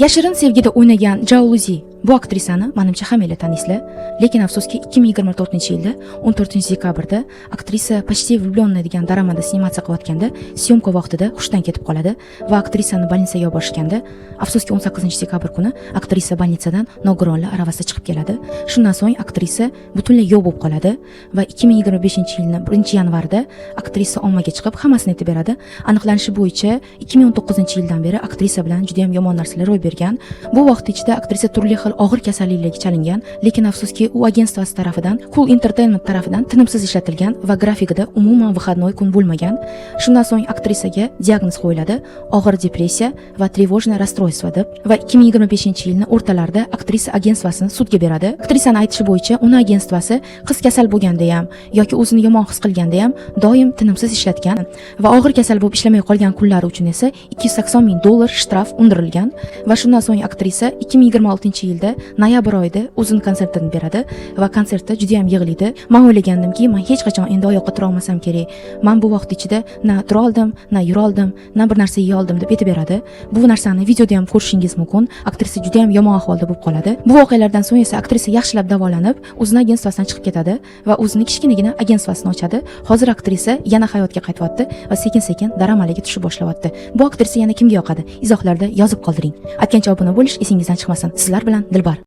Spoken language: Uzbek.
Yashirin sevgida o'ynagan Jao Luzi, bu aktrisani manimcha hammanglar taniysizlar. Lekin afsuski, 2024-yilda 14 dekabrda aktrisa "Почти влюбленная" degan dramada сниматься qilayotganda, съёмка vaqtida hushdan ketib qoladi va aktrisani больница ga olib borishganda, afsuski, 18 dekabr kuni aktrisa больница dan nogironlar aravasida chiqib keladi. Shundan so'ng aktrisa butunlay yo'q bo'lib qoladi va 2025 yilni 1 yanvarida aktrisa ommaga chiqib, hammasini aytib beradi. Aniqlanishi bo'yicha, 2019 yildan beri aktrisa bilan juda ham yomon narsalar ro'y bergan. Bu vaqt ichida aktrisa turli xil og'ir kasalliklarga chalingan, lekin afsuski, u agentstvosi tarafidan, Cool Entertainment tarafidan tinimsiz ishlatilgan va grafikida umuman выходной kun bo'lmagan. Shundan so'ng aktrisaga diagnoz qo'yiladi: og'ir depressiya va тревожное расстройство deb. Va 2025 yilni o'rtalarida aktrisa agentstvosini sudga beradi. Aktrisani aytishi bo'yicha, uni agentstvosi qiz kasal bo'lganda ham yoki o'zini yomon his qilganda ham doim tinimsiz ishlatgan va og'ir kasal bo'lib ishlamay qolgan kunlari uchun esa 280 ming dollar shtraf undirilgan. Va shundan so'ng aktrisa 2026 yilda noyabr oyida o'zini konsertini beradi va konsertda juda ham yig'laydi. "Man o'ylagandimki, man hech qachon endi oyoqqa tura olmasam kerak. Man bu vaqt ichida na tura oldim, na yura oldim, na bir narsa yeya oldim", deb aytib beradi. Bu narsani videoda ham ko'rishingiz mumkin. Aktrisa juda ham yomon ahvolda bo'lib qoladi. Bu voqealardan so'ng esa aktrisa yaxshilab davolanib, o'zini agentstvosidan chiqib ketadi va o'zini kichkinagina agentstvosini ochadi. Hozir aktrisa yana hayotga qaytyapti va sekin sekin dramalarga tushib boshlayapti. Bu aktrisa yana kimga yoqadi, izohlarda yozib qoldiring. Aytgancha, obuna bo'lish esingizdan chiqmasin. Sizlar bilan Dilbar.